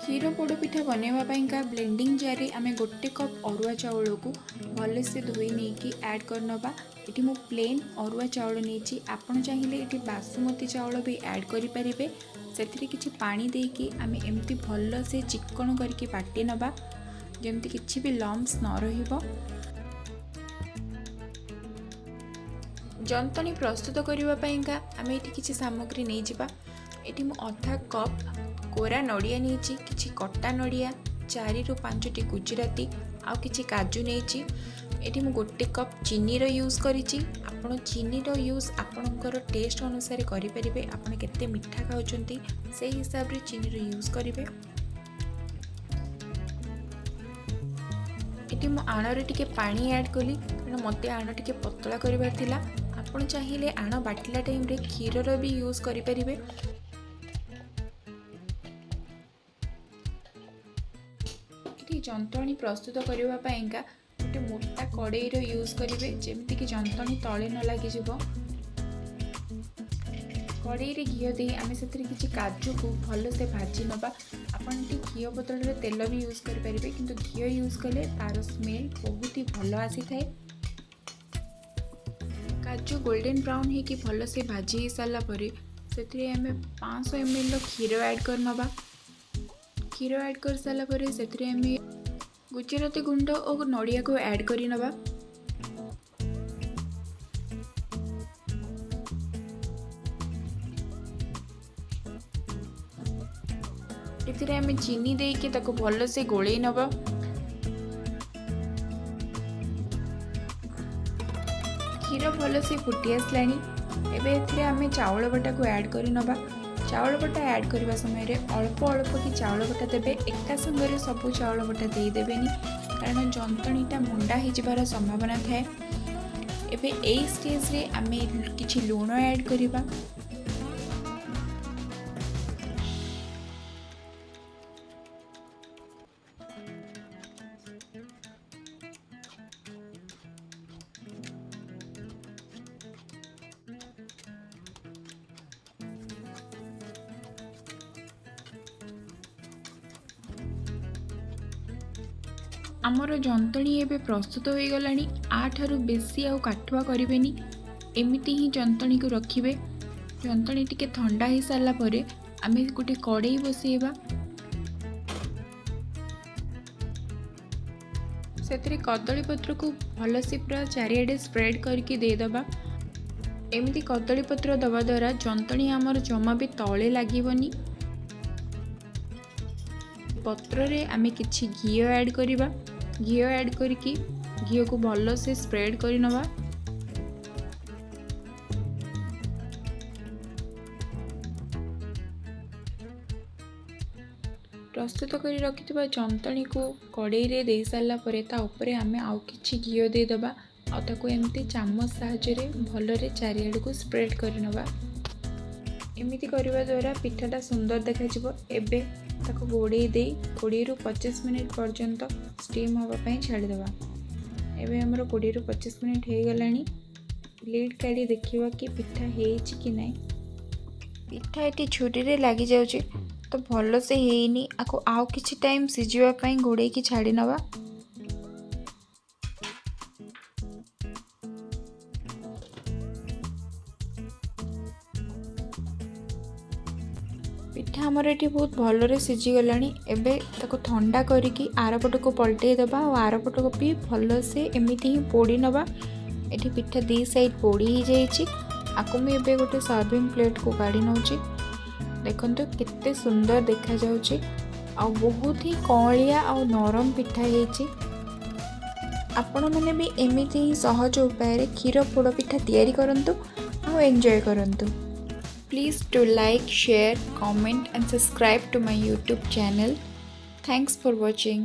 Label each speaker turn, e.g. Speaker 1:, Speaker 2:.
Speaker 1: କ୍ଷୀର ପୋଡ଼ପିଠା ବନେଇବା ପାଇଁକା ବ୍ଲେଣ୍ଡିଂ ଜାର୍ରେ ଆମେ 1 କପ୍ ଅରୁଆ ଚାଉଳକୁ ଭଲସେ ଧୋଇ ନେଇକି ଆଡ଼୍ କରିନେବା। ଏଠି ମୁଁ ପ୍ଲେନ୍ ଅରୁଆ ଚାଉଳ ନେଇଛି। ଆପଣ ଚାହିଁଲେ ଏଠି ବାସୁମତୀ ଚାଉଳ ବି ଆଡ଼୍ କରିପାରିବେ। ସେଥିରେ କିଛି ପାଣି ଦେଇକି ଆମେ ଏମିତି ଭଲସେ ଚିକ୍କଣ କରିକି ବାଟି ନେବା, ଯେମିତି କିଛି ବି ଲମ୍ପସ୍ ନ ରହିବ। ଯନ୍ତଣୀ ପ୍ରସ୍ତୁତ କରିବା ପାଇଁକା ଆମେ ଏଠି କିଛି ସାମଗ୍ରୀ ନେଇଯିବା। ଏଠି ମୁଁ ଅଧା କପ୍ କୋରା ନଡ଼ିଆ ନେଇଛି, କିଛି କଟା ନଡ଼ିଆ, 4ରୁ 5ଟି ଗୁଜୁରାତି ଆଉ କିଛି କାଜୁ ନେଇଛି। ଏଠି ମୁଁ 1 କପ୍ ଚିନିର ୟୁଜ୍ କରିଛି। ଆପଣ ଚିନିର ୟୁଜ୍ ଆପଣଙ୍କର ଟେଷ୍ଟ ଅନୁସାରେ କରିପାରିବେ। ଆପଣ କେତେ ମିଠା ଖାଉଛନ୍ତି, ସେଇ ହିସାବରେ ଚିନିର ୟୁଜ୍ କରିବେ। ଏଠି ମୁଁ ଆଣରେ ଟିକେ ପାଣି ଆଡ଼୍ କଲି, କାରଣ ମୋତେ ଆଣ ଟିକେ ପତଳା କରିବାର ଥିଲା। ଆପଣ ଚାହିଁଲେ ଆଣ ବାଟିଲା ଟାଇମ୍ରେ କ୍ଷୀରର ବି ୟୁଜ୍ କରିପାରିବେ। ଏଠି ଯନ୍ତଣୀ ପ୍ରସ୍ତୁତ କରିବା ପାଇଁକା ଗୋଟେ ମୋଟା କଡ଼େଇର ୟୁଜ୍ କରିବେ, ଯେମିତିକି ଯନ୍ତଣୀ ତଳେ ନ ଲାଗିଯିବ। କଡ଼େଇରେ ଘିଅ ଦେଇ ଆମେ ସେଥିରେ କିଛି କାଜୁକୁ ଭଲସେ ଭାଜି ନେବା। ଆପଣ ଏଠି ଘିଅ ବଦଳରେ ତେଲ ବି ୟୁଜ୍ କରିପାରିବେ, କିନ୍ତୁ ଘିଅ ୟୁଜ୍ କଲେ ତା'ର ସ୍ମେଲ୍ ବହୁତ ହି ଭଲ ଆସିଥାଏ। କାଜୁ ଗୋଲ୍ଡେନ୍ ବ୍ରାଉନ୍ ହେଇକି ଭଲସେ ଭାଜି ହେଇସାରିଲା ପରେ ସେଥିରେ ଆମେ 500 ଏମ୍ଏଲ୍ର କ୍ଷୀର ଆଡ଼୍ କରିନେବା। କ୍ଷୀର ଆଡ଼୍ କରିସାରିଲା ପରେ ସେଥିରେ ଆମେ ଗୁଜୁରାତି ଗୁଣ୍ଡ ଓ ନଡ଼ିଆକୁ ଆଡ଼୍ କରିନେବା। ଏଥିରେ ଆମେ ଚିନି ଦେଇକି ତାକୁ ଭଲସେ ଗୋଳେଇ ନେବା। କ୍ଷୀର ଭଲସେ ଫୁଟି ଆସିଲାଣି। ଏବେ ଏଥିରେ ଆମେ ଚାଉଳ ବଟାକୁ ଆଡ଼୍ କରିନେବା। ଚାଉଳ ବଟା ଆଡ଼୍ କରିବା ସମୟରେ ଅଳ୍ପ ଅଳ୍ପ କି ଚାଉଳ ବଟା ଦେବେ। ଏକା ସାଙ୍ଗରେ ସବୁ ଚାଉଳ ବଟା ଦେଇଦେବେନି, କାରଣ ଯନ୍ତଣୀଟା ମୁଣ୍ଡା ହେଇଯିବାର ସମ୍ଭାବନା ଥାଏ। ଏବେ ଏଇ ଷ୍ଟେଜ୍ରେ ଆମେ କିଛି ଲୁଣ ଆଡ଼୍ କରିବା। ଆମର ଯନ୍ତଣୀ ଏବେ ପ୍ରସ୍ତୁତ ହୋଇଗଲାଣି। ୟାଠାରୁ ବେଶୀ ଆଉ କାଠୁଆ କରିବେନି, ଏମିତି ହିଁ ଯନ୍ତଣୀକୁ ରଖିବେ। ଯନ୍ତଣୀ ଟିକେ ଥଣ୍ଡା ହେଇସାରିଲା ପରେ ଆମେ ଗୋଟେ କଡ଼େଇ ବସେଇବା। ସେଥିରେ କଦଳୀ ପତ୍ରକୁ ଭଲସେ ପୁରା ଚାରିଆଡ଼େ ସ୍ପ୍ରେଡ଼୍ କରିକି ଦେଇଦେବା। ଏମିତି କଦଳୀ ପତ୍ର ଦେବା ଦ୍ୱାରା ଯନ୍ତଣୀ ଆମର ଜମା ବି ତଳେ ଲାଗିବନି। ପତ୍ରରେ ଆମେ କିଛି ଘିଅ ଆଡ଼୍ କରିବା। ଘିଅ ଆଡ଼୍ କରିକି ଘିଅକୁ ଭଲସେ ସ୍ପ୍ରେଡ଼୍ କରିନେବା। ପ୍ରସ୍ତୁତ କରି ରଖିଥିବା ଯନ୍ତଣୀକୁ କଡ଼େଇରେ ଦେଇସାରିଲା ପରେ ତା ଉପରେ ଆମେ ଆଉ କିଛି ଘିଅ ଦେଇଦେବା ଆଉ ତାକୁ ଏମିତି ଚାମଚ ସାହାଯ୍ୟରେ ଭଲରେ ଚାରିଆଡ଼କୁ ସ୍ପ୍ରେଡ଼୍ କରିନେବା। ଏମିତି କରିବା ଦ୍ୱାରା ପିଠାଟା ସୁନ୍ଦର ଦେଖାଯିବ। ଏବେ ତାକୁ ଘୋଡ଼େଇ ଦେଇ 20ରୁ 25 ମିନିଟ୍ ପର୍ଯ୍ୟନ୍ତ ଷ୍ଟିମ୍ ହେବା ପାଇଁ ଛାଡ଼ିଦେବା। ଏବେ ଆମର 20ରୁ 25 ମିନିଟ୍ ହେଇଗଲାଣି। ଲିଡ୍ କାଢ଼ି ଦେଖିବା କି ପିଠା ହେଇଛି କି ନାହିଁ। ପିଠା ଏଠି ଛୁରୀରେ ଲାଗିଯାଉଛି, ତ ଭଲସେ ହେଇନି। ଆକୁ ଆଉ କିଛି ଟାଇମ୍ ସିଝିବା ପାଇଁ ଘୋଡ଼େଇକି ଛାଡ଼ି ନେବା। ପିଠା ଆମର ଏଠି ବହୁତ ଭଲରେ ସିଝିଗଲାଣି। ଏବେ ତାକୁ ଥଣ୍ଡା କରିକି ଆରପଟକୁ ପଲଟେଇ ଦେବା ଆଉ ଆରପଟକୁ ବି ଭଲସେ ଏମିତି ହିଁ ପୋଡ଼ି ନେବା। ଏଠି ପିଠା ଦୁଇ ସାଇଡ଼୍ ପୋଡ଼ି ହେଇଯାଇଛି। ଆକୁ ମୁଁ ଏବେ ଗୋଟେ ସର୍ଭିଂ ପ୍ଲେଟ୍କୁ କାଢ଼ି ନେଉଛି। ଦେଖନ୍ତୁ, କେତେ ସୁନ୍ଦର ଦେଖାଯାଉଛି ଆଉ ବହୁତ ହି କଅଁଳିଆ ଆଉ ନରମ ପିଠା ହେଇଛି। ଆପଣମାନେ ବି ଏମିତି ହିଁ ସହଜ ଉପାୟରେ କ୍ଷୀର ପୋଡ଼ ପିଠା ତିଆରି କରନ୍ତୁ ଆଉ ଏନ୍ଜୟ କରନ୍ତୁ। Please do like, share, comment and subscribe to my YouTube channel. Thanks for watching.